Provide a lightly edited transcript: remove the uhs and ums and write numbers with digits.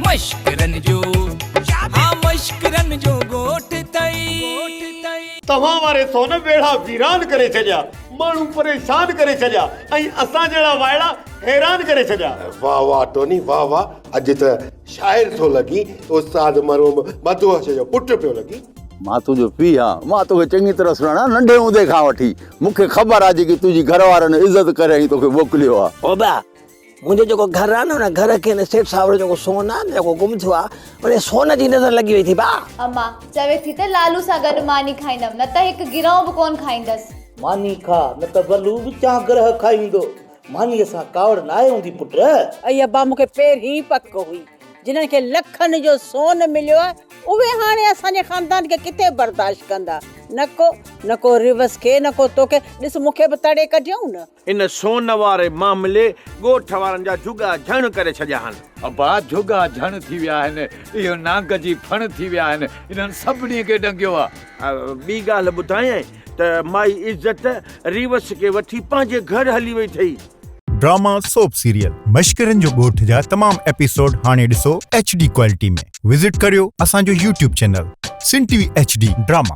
مشڪرن جو ها مشڪرن جو ڳوٺ ٿئي. توهان واري سون ويڙها ويران ڪري ڇڏيا، ماڻهو پريشان ڪري ڇڏيا ۽ اسان جهڙا وائڙا حيران ڪري ڇڏيا. واه واه ٽوني واه واه اڄ ته شاعر ٿو لڳين استاد مرحوم مدهوش جو پٽ پيو لڳين. مان تنهنجو پيء آهيان، مان توکي چڱي طرح سڃاڻان، ننڍي هوندي کان وٺي مون کي خبر آهي جيڪي تنهنجي گهر وارن عزت ڪري ۽ توکي موڪليو آهي. ابا، منهنجو جيڪو گهر آهي نه، ان گهر کي هن سيٺ صاحب جو جيڪو سون آهي نه، جيڪو گم ٿيو آهي، ان سون جي نظر لڳي وئي ٿي ڀاء. اما، چوي ٿي ته لالو سان گڏ ماني کائيندم، نه ته هڪ گرهون به ڪونه کائيندس. ماني کاء، نه ته ولو به چانهه گرهه کائي ويندو. مانيء سان ڪاوڙ ناهي هوندي پٽ. اي ابا، مون کي پهرين پڪ هئي، جنھن کي لکن جو سون مليو آهي، اهي هاڻي اسان جي خاندان کي ڪٿي برداشت ڪندا؟ نه ڪو، نه ڪو ريوس کي، نه ڪو توکي، ڏس مون کي به تڙي ڪڍيائون نه. ان سون واري معاملي ڳوٺ وارن جا جهڳا جهڻ ڪري ڇڏيا آهن. ابا جهڳا جهڻ ٿي ويا آهن، اهو نانگ جي ڦڻ ٿي ويا آهن، انهن سڀني کي ڏنگيو آ. ٻي ڳالهه ٻڌايانء ته مائي عزت ريوس کي وٺي پنهنجي گهر هلي وئي اٿئي. ڊراما سوپ سيريل مشڪرن جو ڳوٺ جا تمام ايپيسوڊ هاڻي ڏسو ايڇ ڊي ڪوالٽي ۾ وزٽ ڪريو اسان جو YouTube channel Sindh T V H D drama.